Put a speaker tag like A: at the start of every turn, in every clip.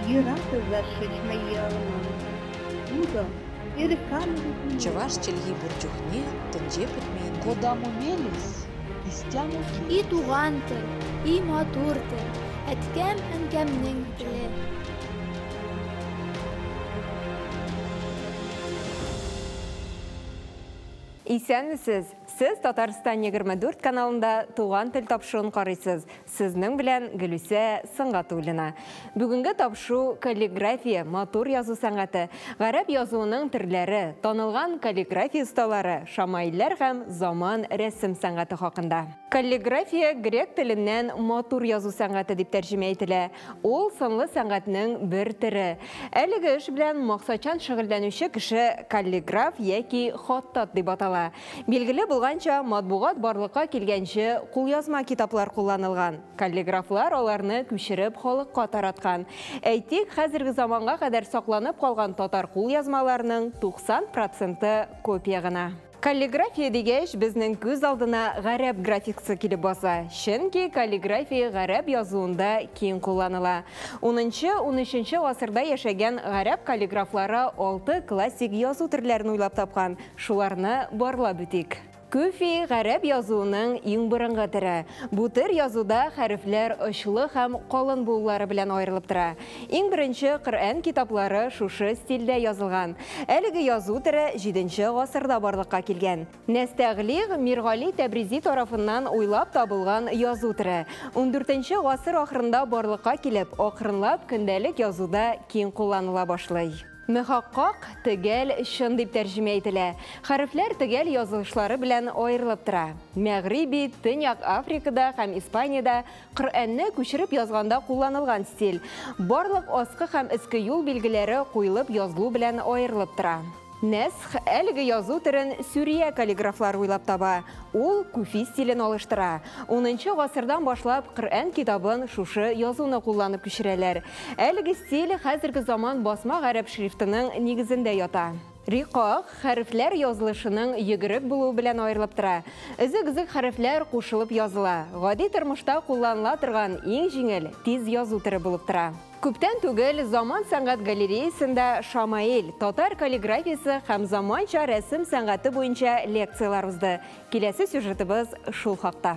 A: Не рада зашить мои алмазы. Буду
B: Чӑваш чӗлхи пур чухне тӗнче пӗтмен.
C: Кодамо мелесь, истямо
D: И
C: келесь.
D: туган тел, и матур тел, әткәм-әнкәмнең теле.
E: Исәнмесез! Сез Татарстан 24 каналында Туган тел тапшыруын карыйсыз. Сезнең белән Гөлүсә Сөнгатуллина. Бүгенге тапшыру каллиграфия, матур язу сәнгате, гарәп язуының төрләре, танылган каллиграфия осталары, шамаилләр һәм заман рәсем сәнгате хакында. Каллиграфия грек теленнән матур язу сәнгате дип тәрҗемә ителә. Ул сынлы сәнгатьнең бер төре. Әлеге эш белән максатчан шөгыльләнүче кеше каллиграф яки хаттат дип атала. Билгеле булганча, матбугат барлыкка килгәнче кулъязма китаплар кулланылган. Каллиграфлар аларны күчереп халыкка тараткан. Әйтик, хәзерге заманга кадәр сакланып калган татар кулъязмаларының 90 проценты копия гына. Каллиграфия дигәч, безнең күз алдына гарәп графикасы килеп баса. Чөнки каллиграфия гарәп язуында киң кулланыла. 10-13 гасырда яшәгән гарәп каллиграфлары 6 классик язу төрләрен уйлап тапкан. Шуларны барлап үтик. Күфи гарәп язуының иң борынгы төре. Бу төр язуда хәрефләр очлы һәм калын булулары белән аерылып тора. Иң беренче Коръән китаплары шушы стильдә язылган. Әлеге язу төре 7 гасырда барлыкка килгән. Нәстәгълиг Миргали Тәбризи тарафыннан уйлап табылган язу төре. 14 гасыр ахырында барлыкка килеп, акрынлап көндәлек язуда киң кулланыла башлый. Мөхаккак төгәл чын дип тәрҗемә ителә. Хәрефләр төгәл язылышлары белән аерылып тора. Мәгъриби, Төньяк Африкада һәм Испаниядә Коръәнне күчереп язганда кулланылган стиль. Барлык аскы һәм өске юл билгеләре куелып язылу белән аерылып тора. Нәсх әлеге язу төрен Сүрия каллиграфлары уйлап таба. Ул күфи стилен алыштыра. 10 гасырдан башлап Коръән китабын шушы язуны кулланып күчерәләр. Әлеге стиль хәзерге заман басма гарәп шрифтының нигезендә ята. Рикак хәрефләр язылышының йөгерек булуы белән аерылып тора. Өзек-өзек хәрефләр кушылып языла. Гади тормышта кулланыла торган иң җиңел, тиз язу төре булып тора. Күптән түгел Заман сәнгать галереясында Шамаил, татар каллиграфиясе һәм заманча рәсем сәнгате буенча лекцияләр узды. Киләсе сюжетыбыз шул хакта.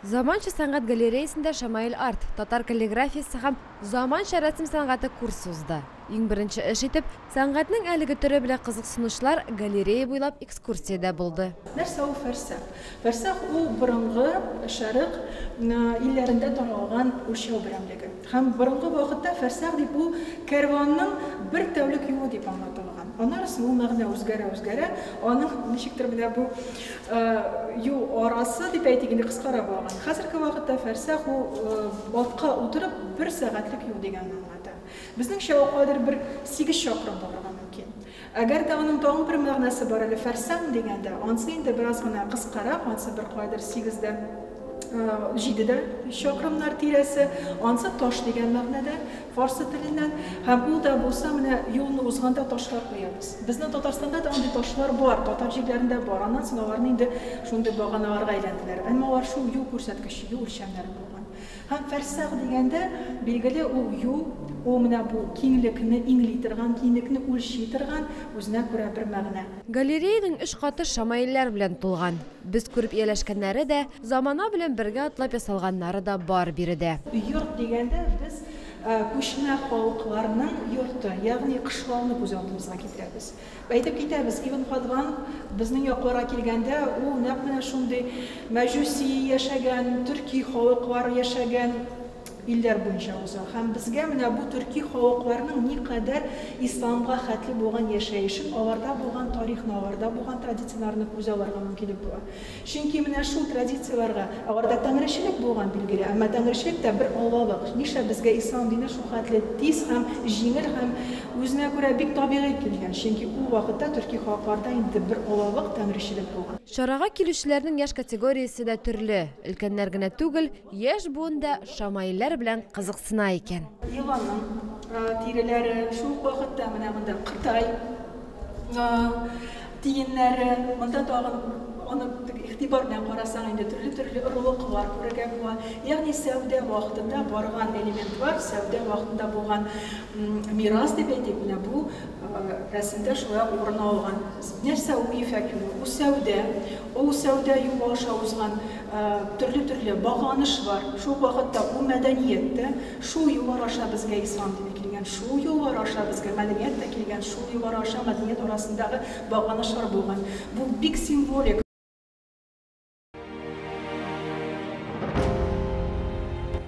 F: Заманча сәнгать галереясында Шамаил арт, татар каллиграфиясе һәм заманча рәсем сәнгате курсы узды. Иң беренче эш итеп, сәнгатьнең әлеге төре белән кызыксынучылар галерея буйлап экскурсиядә булды.
G: Нәрсә ул фәрсәх? Фәрсәх ул борынгы шәрык илләрендә таралган үлчәү берәмлеге. Һәм борынгы вакытта фәрсәх дип ул кәрванның бер тәүлек юлы дип аңлатылган. Аннары соң ул мәгънә үзгәрә-үзгәрә, аның ничектер менә бу юл арасы дип әйтик инде кыскара булган. Хәзерге вакытта фәрсәх ул атка утырып бер сәгатьлек юл дигәнне аңлата. Безнеңчә ул кадәр бер 8 чакрым барырга мөмкин. Әгәр дә аның тагын бер мәгънәсе бар әле фәрсәң дигәндә, ансы инде бераз гына кыскарак, ансы бер кадәр 8-дә 7-дә чакрымнар тирәсе, ансы таш дигән мәгънәдә фарсы теленнән, һәм ул да булса менә юлны узганда ташлар куябыз. Безнең Татарстанда да андый ташлар бар, татар җирләрендә бар. Аннан соң аларны инде шундый баганаларга әйләнделәр. Әмма алар шул юл күрсәткече, юл үлчәмнәре булган. Һәм фәрсәх дигәндә, билгеле ул юл, ул менә бу киңлекне иңли торган, киңлекне үлчи торган үзенә күрә бер мәгънә.
F: Галереяның өч каты шамаилләр белән тулган. Без күреп ияләшкәннәре дә, замана белән бергә атлап ясалганнары да бар биредә.
G: Йорт дигәндә без күчмә халыкларның йорты, ягъни кышлауны күз алдыбызга китерәбез. Әйтеп китәбез, Ибн Фадлан безнең якларга килгәндә, ул нәкъ менә шундый мәҗүси яшәгән, төрки халыклар яшәгән илләр буенча уза. Һәм безгә менә бу төрки халыкларның никадәр исламга хәтле булган яшәешен, аларда булган тарихны, аларда булган традицияләрне күз алырга мөмкинлек була. Чөнки менә шул традицияләргә, аларда тәңречелек булган билгеле, әмма тәңречелек тә бер аллалык. Нишләп безгә ислам дине шул хәтле тиз һәм җиңел һәм үзенә күрә бик табигый килгән? Чөнки ул вакытта төрки халыкларда инде бер аллалык, тәңречелек булган.
F: Чарага килүчеләрнең яшь категориясе дә төрле. Өлкәннәр генә түгел, яшь буын да шамаилләр белән кызыксына икән.
G: Еланның тиреләре, шул ук вакытта менә монда Кытай тиеннәре, монда тагын Аны игътибар белән карасаң, инде төрле-төрле орлыклар күрергә була. Ягъни сәүдә вакытында барган элементлар, сәүдә вакытында булган мирас дип әйтик, менә бу рәсемдә шулай ук урын алган. Нәрсә ул ефәк юлы? Ул сәүдә, ул сәүдә юлы аша узган төрле-төрле багланышлар. Шул вакытта ул мәдәният тә, шул юллар аша безгә ислам дине килгән, шул юллар аша безгә мәдәният тә килгән, шул юллар аша мәдәният арасындагы багланышлар булган. Бу бик символик.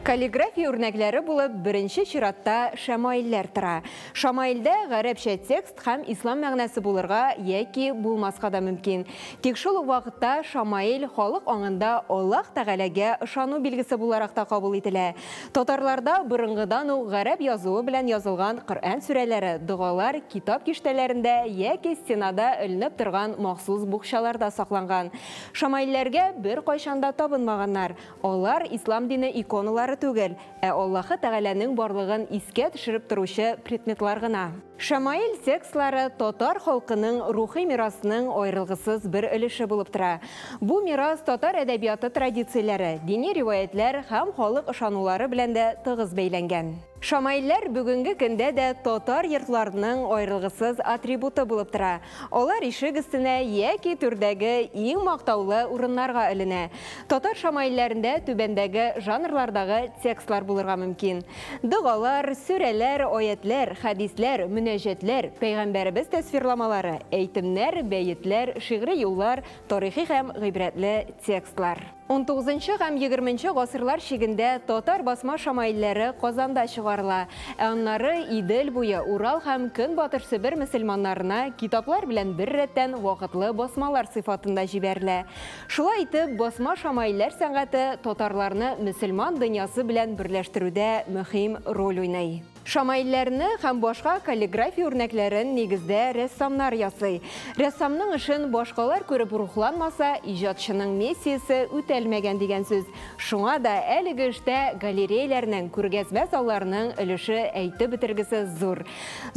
E: Каллиграфия үрнәкләре булып беренче чиратта шәмаилләр тора. Шамаилдә гарәпчә текст һәм ислам мәгънәсе булырга яки булмаска да мөмкин. Тик шул ук вакытта шамаил халык аңында Аллаһ Тәгаләгә ышану билгесе буларак та кабул ителә. Татарларда борынгыдан ук гарәп язуы белән язылган Коръән сүрәләре, догалар китап киштәләрендә яки стенада эленеп торган махсус букчаларда сакланган. Шамаилләргә беркайчан да табынмаганнар. Алар ислам дине иконалары түгел, ә Аллаһы Тәгаләнең барлыгын искә төшереп торучы предметлар гына. Шамаил текстлары татар халкының рухи мирасының аерылгысыз бер өлеше булып тора. Бу мирас татар әдәбияты традицияләре, дини риваятләр һәм халык ышанулары белән дә тыгыз бәйләнгән. Шамаилләр бүгенге көндә дә татар йортларының аерылгысыз атрибуты булып тора. Алар ишек өстенә яки түрдәге иң мактаулы урыннарга эленә. Татар шамаилләрендә түбәндәге жанрлардагы текстлар булырга мөмкин. Догалар, сүрәләр, аятләр, хәдисләр, мөнәҗәтләр, пәйгамбәребез тәсфирламалары, әйтемнәр, бәетләр, шигъри юллар, тарихи һәм гыйбрәтле текстлар. 19 һәм 20 гасырлар чигендә татар басма шамаилләре Казанда чыгарыла. Ә аннары Идел буе, Урал һәм Көнбатыш Себер мөселманнарына китаплар белән бер рәттән вакытлы басмалар сыйфатында җибәрелә. Шулай итеп, басма шамаилләр сәнгате татарларны мөселман дөньясы белән берләштерүдә мөһим роль уйный. Шамаилләрне һәм башка каллиграфия үрнәкләрен нигездә рәссамнар ясый. Рәссамның эшен башкалар күреп рухланмаса, иҗатчының миссиясе үтәлмәгән дигән сүз. Шуңа да әлеге эштә галереяләрнең, күргәзмә залларының өлеше әйтеп бетергесез зур.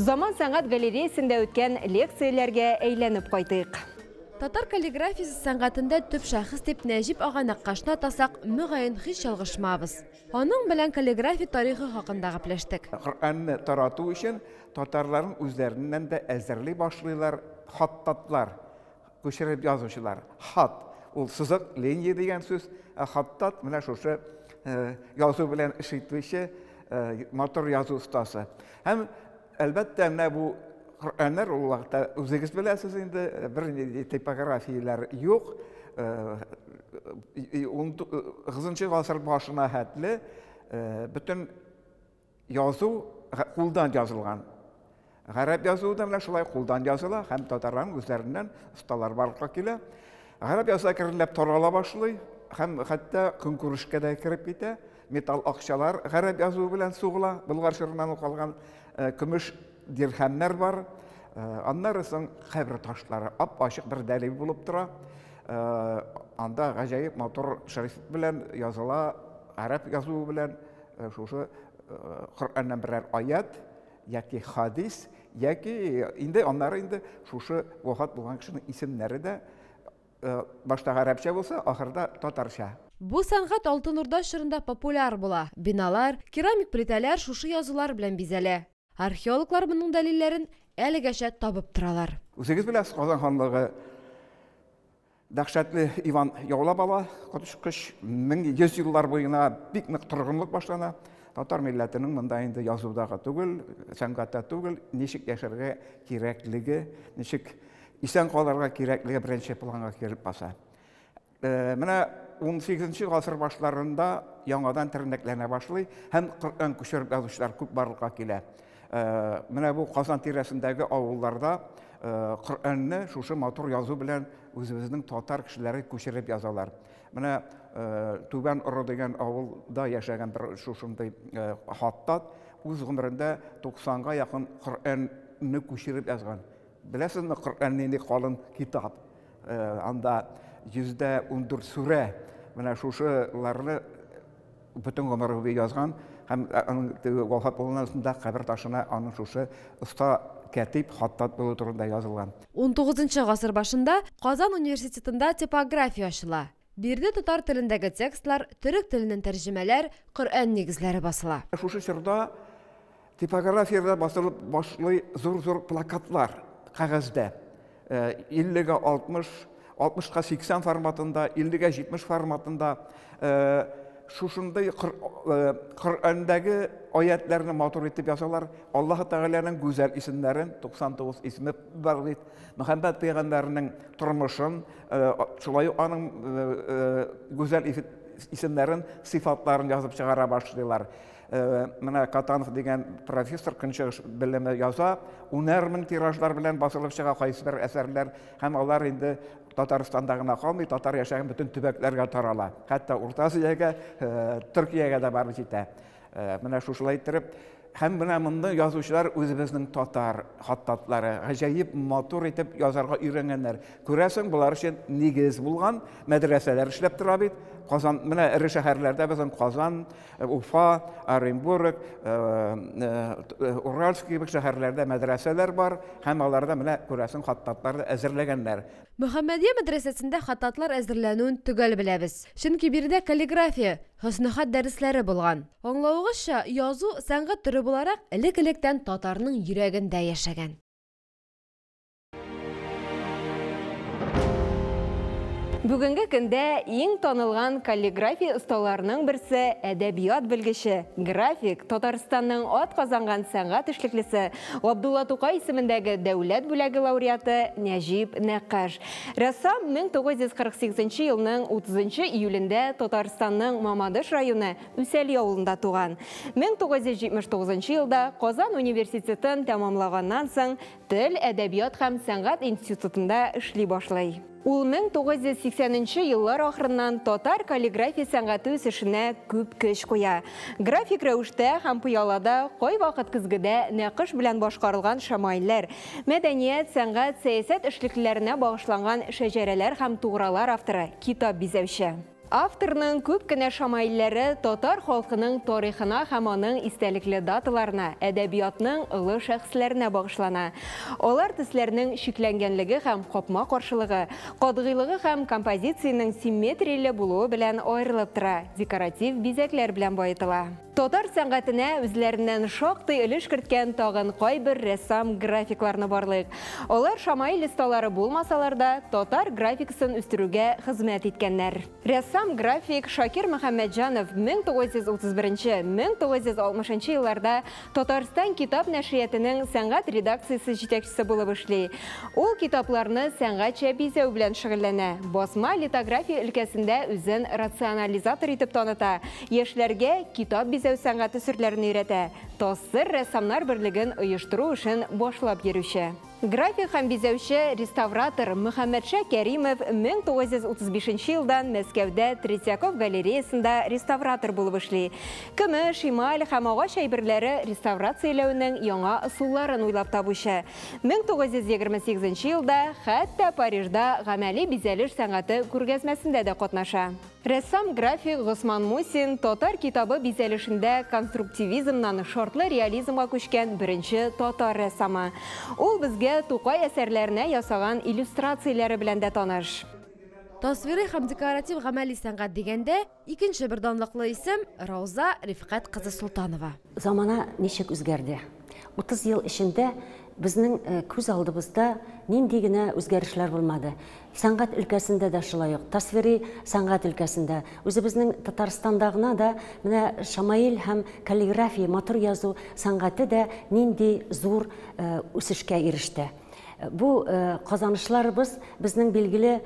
E: Заман сәнгать галереясендә үткән лекцияләргә әйләнеп кайтыйк.
F: Татар каллиграфиясе сәнгатендә төп шәхес дип Нәҗип ага Нәккашны атасак, мөгаен һич ялгышмабыз. Аның белән каллиграфия тарихы хакында гәпләштек.
H: Коръәнне тарату өчен татарларның үзләреннән дә әзерли башлыйлар хаттатлар, күчереп язучылар. Хат ул сызык, линия дигән сүз, ә хаттат менә шушы язу белән эш итүче матур язу остасы. Һәм әлбәттә менә бу Коръәннәр ул вакытта үзегез беләсез инде, бернинди типографияләр юк. 19 гасыр башына хәтле бөтен язу кулдан язылган. Гарәп язуы да менә шулай кулдан языла һәм татарларның үзләреннән осталар барлыкка килә. Гарәп язуы әкренләп тарала башлый һәм хәтта көнкүрешкә дә кереп китә. Металл акчалар гарәп язуы белән сугыла. Болгар чорыннан ук калган көмеш дирхәмнәр бар. Аннары соң кабер ташлары ап-ачык бер дәлил булып тора. Анда гаҗәеп матур шрифт белән языла, гарәп язуы белән шушы Коръәннән берәр аят яки хадис, яки инде аннары инде шушы вафат булган кешенең исемнәре дә башта гарәпчә булса, ахырда татарча.
F: Бу сәнгать Алтын Урда чорында популяр була. Биналар, керамик плитәләр шушы язулар белән бизәлә. Археологлар моның дәлилләрен әлегәчә табып торалар.
H: Үзегез беләсез, Казан ханлыгы дәһшәтле Иван яулап ала, коточкыч 1100 еллар буена бик нык торгынлык башлана. Татар милләтенең монда инде язудагы түгел, сәнгатьтә түгел, ничек яшәргә кирәклеге, ничек исән калырга кирәклеге беренче планга килеп баса. Менә 18 гасыр башларында яңадан тернәкләнә башлый һәм Коръән күчереп язучылар күп барлыкка килә. Менә бу Казан тирәсендәге авылларда Коръәнне шушы матур язу белән үзебезнең татар кешеләре күчереп язалар. Менә Түбән Оры дигән авылда яшәгән бер шушындый хаттат үз гомерендә 90-га якын Коръәнне күчереп язган. Беләсезме, Коръән нинди калын китап? Анда 114 сүрә. Менә шушыларны бөтен гомере буе язган һәм аның вафат булганнан соң да кабер ташына аның шушы оста кәтиб, хаттат булу турында язылган.
F: 19 гасыр башында Казан университетында типография ачыла. Биредә татар телендәге текстлар, төрек теленнән тәрҗемәләр, Коръән нигезләре басыла.
H: Шушы чорда типографиядә басылып башлый зур-зур плакатлар кәгазьдә. 50-гә 60, 60-ка 80 форматында, 50-гә 70 форматында шушындый Коръәндәге аятларны матур итеп язалар. Аллаһ Тәгаләнең гүзәл исемнәрен, 99 исеме бар бит. Мөхәммәд пәйгамбәрнең тормышын, шулай ук аның гүзәл исемнәрен, сыйфатларын язып чыгара башлыйлар. Менә Катанов дигән профессор көнчыгыш белеме яза, унәр мең тиражлар белән басылып чыга кайсыбер әсәрләр, һәм алар инде Татарстанда гына калмый, татар яшәгән бөтен төбәкләргә тарала. Хәтта Урта Азиягә, Төркиягә дә барып җитә. Менә шушылай иттереп, һәм менә монда язучылар үзебезнең татар хаттатлары гаҗәеп матур итеп язарга өйрәнгәннәр. Күрәсең, болар өчен нигез булган мәдрәсәләр эшләп тора бит. Казан, менә эре шәһәрләрдә безнең Казан, Уфа, Оренбург, Уральск кебек шәһәрләрдә мәдрәсәләр бар, һәм аларда менә күрәсең хаттатлар әзерләгәннәр.
F: Мөхәммәдия мәдрәсәсендә хаттатлар әзерләнүен төгәл беләбез. Чөнки биредә каллиграфия, хөснехат дәресләре булган. Аңлавыгызча, язу сәнгать төре буларак элек-электән татарның йөрәгендә яшәгән.
E: Бүгенге көндә иң танылган каллиграфия осталарының берсе әдәбият белгече, график, Татарстанның ат казанган сәнгать эшлеклесе Габдулла Тукай исемендәге дәүләт бүләге лауреаты Нәҗип Нәккаш. Рәссам 1948 елның 30 июлендә Татарстанның Мамадыш районы Үсәли авылында туган. 1979 елда Казан университетын тәмамлаганнан соң Тел, әдәбият һәм сәнгать институтында эшли башлый. Ул 1980 еллар ахырыннан татар каллиграфия сәнгате үсешенә күп көч куя. График рәвештә һәм пыялада кайвакыт көзгедә нәкыш белән башкарылган шамаилләр, мәдәният, сәнгать, сәясәт эшлеклеләренә багышланган шәҗәрәләр һәм тугралар авторы, китап бизәүче. Авторның күп кенә шамаилләре татар халкының тарихына һәм аның истәлекле даталарына, әдәбиятның олы шәхесләренә багышлана. Алар төсләрнең чикләнгәнлеге һәм капма-каршылыгы, катгыйлыгы һәм композициянең симметрияле булуы белән аерылып тора, декоратив бизәкләр белән баетыла. Татар сәнгатенә үзләреннән шактый өлеш керткән тагын кайбер рәссам графикларны барлыйк. Алар шамаил осталары булмасалар да, татар графикасын үстерүгә хезмәт иткәннәр. Рәссам график Шакир Мөхәммәтҗанов 1931-1960 елларда Татарстан китап нәшриятының сәнгать редакциясе җитәкчесе булып эшли. Ул китапларны сәнгатьчә бизәү белән шөгыльләнә. Басма литография өлкәсендә үзен рационализатор итеп таныта. Яшьләргә китап бизәү сәнгате серләрен өйрәтә. ТАССР рәссамнар берлеген оештыру эшен башлап йөрүче. График һәм бизәүче реставратор Мөхәммәтша Кәримов 1935 елдан Мәскәүдә Третьяков галереясында реставратор булып эшли. Көмеш, эмаль һәм агач әйберләре реставрацияләүнең яңа ысулларын уйлап табучы. 1928 елда хәтта Парижда гамәли бизәлеш сәнгате күргәзмәсендә дә катнаша. Рәссам график Госман Мусин татар китабы бизәлешендә конструктивизмнан шартлы реализмга күчкән беренче татар рәссамы. Ул безгә Тукай әсәрләренә ясаган иллюстрацияләре белән дә таныш.
F: Тасвири һәм декоратив гамәли сәнгать дигәндә икенче бер данлыклы исем Рауза Рифкать кызы Султанова.
I: Замана ничек үзгәрде? 30 ел эчендә безнең күз алдыбызда нинди генә үзгәрешләр булмады. Сәнгать өлкәсендә дә шулай ук, тасвири сәнгать өлкәсендә. Үзебезнең Татарстанда гына да менә шамаил һәм каллиграфия, матур язу сәнгате дә нинди зур үсешкә иреште. Бу казанышларыбыз безнең билгеле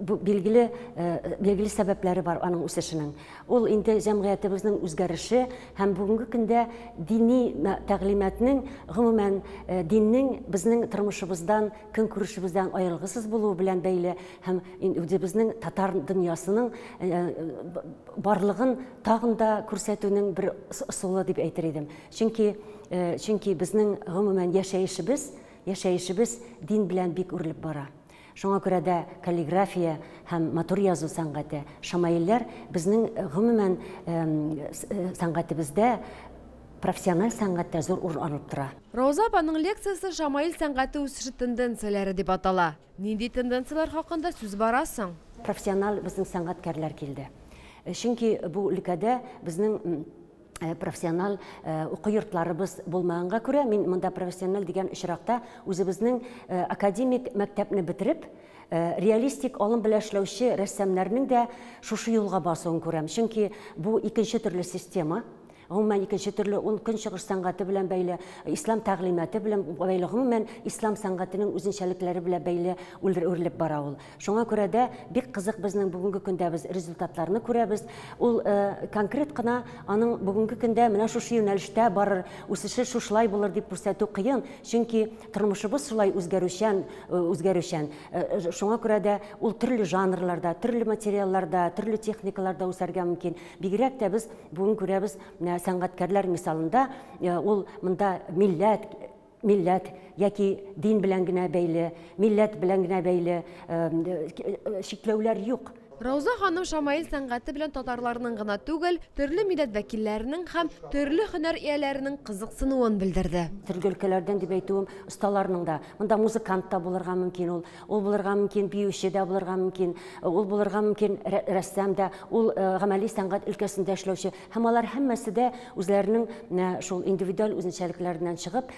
I: билгеле сәбәпләре бар аның үсешенең. Ул инде җәмгыятебезнең үзгәреше һәм бүгенге көндә дини тәгълиматның, гомумән диннең безнең тормышыбыздан, көнкүрешебездән аерылгысыз булуы белән бәйле һәм үзебезнең татар дөньясының барлыгын тагын да күрсәтүнең бер ысулы дип әйтер идем. Чөнки безнең гомумән яшәешебез дин белән бик үрелеп бара. Шуңа күрә дә каллиграфия һәм матур язу сәнгате, шамаилләр безнең гомумән сәнгатебездә профессиональ сәнгатьтә зур урын алып тора.
F: Рауза апаның лекциясе Шамаил сәнгате үсеше тенденцияләре дип атала. Нинди тенденцияләр хакында сүз бара соң?
I: Профессиональ безнең сәнгатькәрләр килде. Чөнки бу өлкәдә безнең профессиональ уку йортларыбыз булмаганга күрә, мин монда профессиональ дигән очракта үзебезнең академик мәктәпне бетереп, реалистик алым белән эшләүче рәссамнарның да шушы юлга басуын күрәм. Чөнки бу икенче төрле система. Гомумән икенче төрле ул көнчыгыш сәнгате белән бәйле, ислам тәгълиматы белән бәйле, гомумән ислам сәнгатенең үзенчәлекләре белән бәйле үрелеп бара ул. Шуңа күрә дә бик кызык безнең бүгенге көндә без результатларны күрәбез. Ул конкрет кына аның бүгенге көндә менә шушы юнәлештә барыр, үсеше шушылай булыр дип күрсәтү кыен, чөнки тормышыбыз шулай үзгәрүчән, үзгәрүчән. Шуңа күрә дә ул төрле жанрларда, төрле материалларда, төрле техникаларда үсәргә мөмкин. Бигрәк тә без бүген күрәбез, менә сәнгатькәрләр мисалында ул монда милләт яки дин белән генә бәйле, милләт белән генә бәйле чикләүләр юк.
F: Рауза ханым Шамаил сәнгате белән татарларның гына түгел, төрле милләт вәкилләренең һәм төрле һөнәр ияләренең кызыксынуын белдерде.
I: Төрле өлкәләрдән дип әйтүем, осталарның да. Монда музыкант та булырга мөмкин ул, ул булырга мөмкин биюче дә булырга мөмкин, ул булырга мөмкин рәссам да, ул гамәли сәнгать өлкәсендә эшләүче. Һәм алар һәммәсе дә үзләренең шул индивидуаль үзенчәлекләреннән чыгып,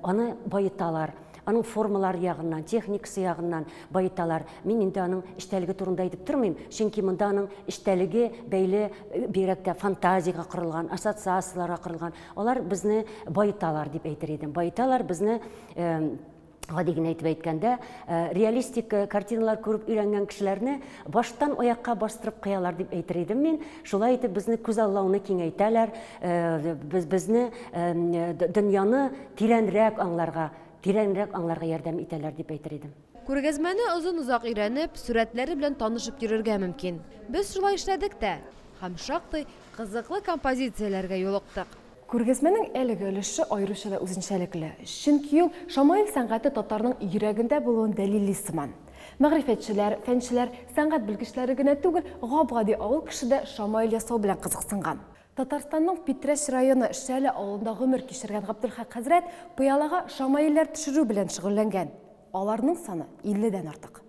I: аны баеталар. Аның формалары ягыннан, техникасы ягыннан баеталар. Мин инде аның эчтәлеге турында әйтеп тормыйм, чөнки монда аның эчтәлеге бәйле бигрәк тә фантазиягә корылган, ассоциацияләргә корылган. Алар безне баеталар дип әйтер идем. Баеталар безне, гади генә әйтеп әйткәндә, реалистик картиналар күреп өйрәнгән кешеләрне баштан аякка бастырып куялар дип әйтер идем мин. Шулай итеп безне күзаллауны киңәйтәләр, безне дөньяны тирәнрәк аңларга, тирәнрәк аңларга ярдәм итәләр дип әйтер идем.
F: Күргәзмәне озын-озак өйрәнеп, сүрәтләре белән танышып йөрергә мөмкин. Без шулай эшләдек тә һәм шактый кызыклы композицияләргә юлыктык.
J: Күргәзмәнең әлеге өлеше аеруча да үзенчәлекле. Чөнки ул Шамаил сәнгате татарның йөрәгендә булуын дәлилли сыман. Мәгърифәтчеләр, фәнчеләр, сәнгать белгечләре генә түгел, гап-гади авыл кеше дә Шамаил ясау белән кызыксынган. Татарстанның Питрәч районы Шәле авылында гомер кичергән Габделхак хәзрәт пыялага шамаилләр төшерү белән шөгыльләнгән. Аларның саны 50-дән артык.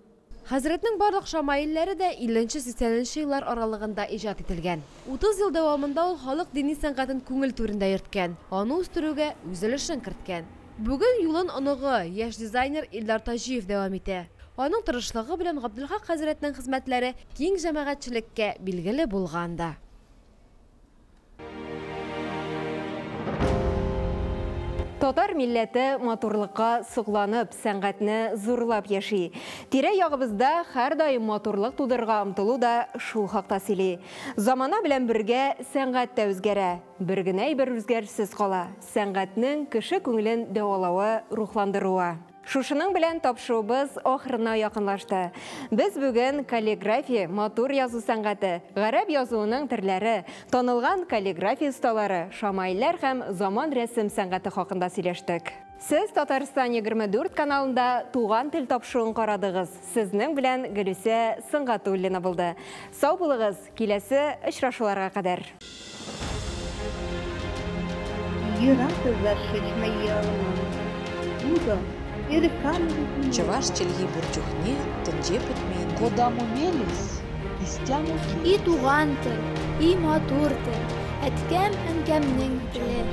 F: Хәзрәтнең барлык шамаилләре дә 50-80 еллар аралыгында иҗат ителгән. 30 ел дәвамында ул халык дини сәнгатен күңел түрендә йөрткән, аны үстерүгә үз өлешен керткән. Бүген юлын оныгы, яшь дизайнер Илдар Таҗиев дәвам итә. Аның тырышлыгы белән Габделхак хәзрәтнең хезмәтләре киң җәмәгатьчелеккә билгеле булган да.
E: Татар милләте матурлыкка сокланып, сәнгатьне зурлап яши. Тирә-ягыбызда һәрдаим матурлык тудырырга омтылу да шул хакта сөйли. Замана белән бергә сәнгать тә үзгәрә. Бер генә әйбер үзгәрсез кала. Сәнгатьнең кеше күңелен дәвалавы, рухландыруы. Шушының белән тапшыруыбыз ахырына якынлашты. Без бүген каллиграфия, матур язу сәнгате, гарәп язуының төрләре, танылган каллиграфия осталары, шамаилләр һәм заман рәсем сәнгате хакында сөйләштек. Сез Татарстан 24 каналында Туган тел тапшыруын карадыгыз. Сезнең белән Гөлүсә Сөнгатуллина булды. Сау булыгыз, киләсе очрашуларга кадәр.
B: Чӑваш чӗлхи пур чухне тӗнче пӗтмен.
C: Кодамо мелесь, истямо
D: И туган тел, и матур тел, әткәм-әнкәмнең теле.